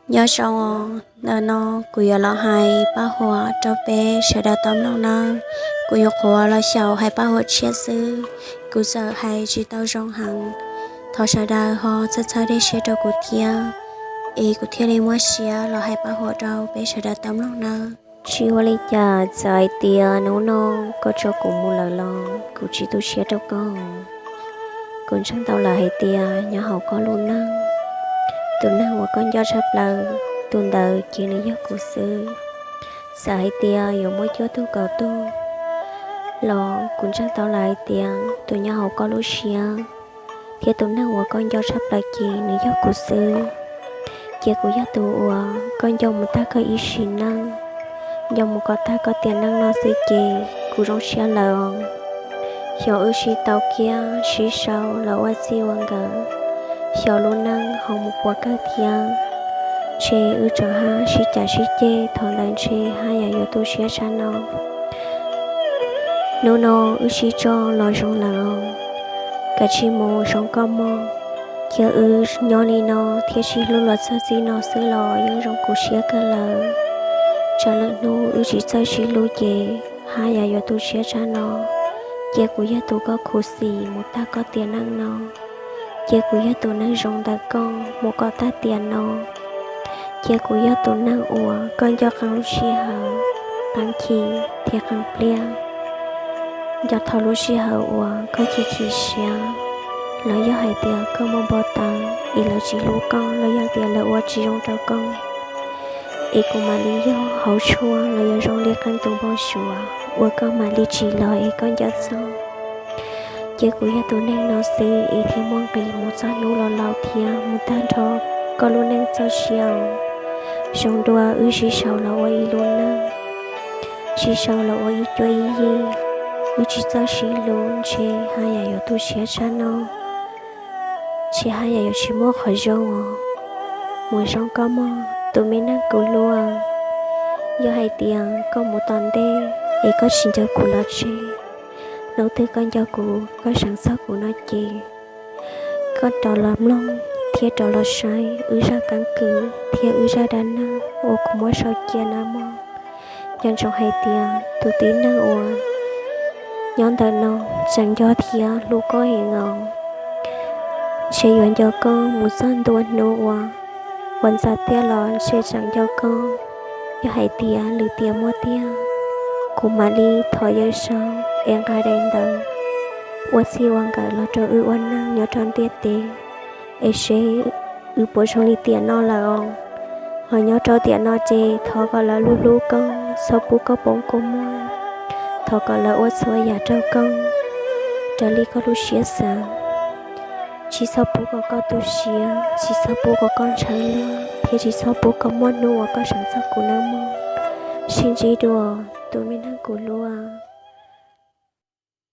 Nyob zoo os, ntawm no kuv yuav los hais paj huam rau peb sawv daws tau mloog nawb. Kuv nyuam qhuav los xyaum hais paj huam tshiab xwb, kuv txawm hais tsis tau zoo heev. Thov sawv daws ho txhawb txhawb dej siab rau kuv thiab, es kuv thiaj li muab siab los hais paj huam rau peb sawv daws tau mloog nawb. Tsis ua li cas, txawm hais tias hnub no koj tso kuv mus lawm los kuv tsis tu siab rau koj. Kuv ntseeg tau lawm hais tias nyob hauv koj lub neej, tus neeg uas koj nco tshaj plaws, tus ntawd ces nws yog kuv xwb. Txawm hais tias yuav muaj cuaj tug kaum tug los kuv ntseeg tau lawm hais tias tus nyob hauv koj lub siab thiab tus neeg uas koj nco tshaj plaws ces nws yog kuv xwb. Ces kuv yog tus uas koj nco mus tag koj ib sim neej, nco mus kom tag koj tiam neej no xwb ces kuv zoo siab lawm os. Xyov wb sib tau kiag sib sau los ua txij ua nkawm, xyov lub neej ho mus puas kawg thiab, ntshe wb tseem haj sib cav sib ceg thaum ntawd ntshe haj yam yuav tu siab tshaj no. Hnub no wb sib tso los zoo lawm os, kav tsij mus zoo koj mog. Cia wb nyob li no thiab sib hlub los txog txij no xwb los yeej zoo kuv siab kawg lawm. Tsam lwm hnub wb tsis txawj sib hlub ces haj yam yuav tu siab tshaj no. Cia kuv yog tus koj khuv xim mus tag koj tiam neej no. Cia kuv yog tus neeg zoo ntawm koj mus kom tag tiam no. Cia kuv yog tus neeg uas koj nco qee lub sij hawm, qee chim thiab qee pliag. Nco thaum lub sij hawm uas koj chim chim siab, los yog hais tias koj muaj npau taws es lawv tsis hlub koj los yog tias lawv ua tsis zoo rau koj, es kuv mam li yog hauv tshuaj los yog zoo li qee tus npau suav uas koj mam li tsim los es koj nco txog. Ces kuv yog tus neeg no xwb es thiaj muaj nqis mus txog hnub los laus thiab mus tag nrho koj lub neej txoj sia. Zoo dua wb sib sau los ua ib lub neej, sib sau los ua ib cuab ib yig, wb tsis txawj sib hlub ntshe haj yam yuav tu siab tshaj no. Ntshe haj yam yuav tsis muaj qhov zoo os. Mus zoo koj mog tus me neeg kuv hlub. Yog hais tias koj mus tom ntej es koj tsis nco kuv los tseg, hnub twg koj nco kuv koj seev txog kuv no ces koj rov los mloog thiab rov los saib wb zaj keeb kwm thiab wb zaj dab neeg uas kuv muab sau cia no mog. Nco ntsoov hais tias tus tib neeg uas nyob ntawm no tseem nco thiab hlub koj heev os. Ntshe yuav nco koj mus txog ntua hnub uas ua ntxa tiaj los ntshe tseem nco koj. Yog hais tias lwm tiam muaj tiag, kuv mam li thov yawg saub es nqa daim ntawv ua txij ua nkawm los rau wb ua neej nyob rau ntiaj teb, es seb wb puas zoo li tiam no lawm os. Ho nyob rau tiam no ces thov kom lawv hlub hlub koj, txhob pub koj poob kua muag. Thov kom lawv ua txhua yam rau koj raws li koj lub siab xav. Tsis txhob pub kom koj tu siab, tsis txhob pub kom koj ntshaw luag, thiab tsis txhob pub kom muaj hnub uas koj seev txog kuv nawb mog. Sib ntsib dua, tus me neeg kuv hlub.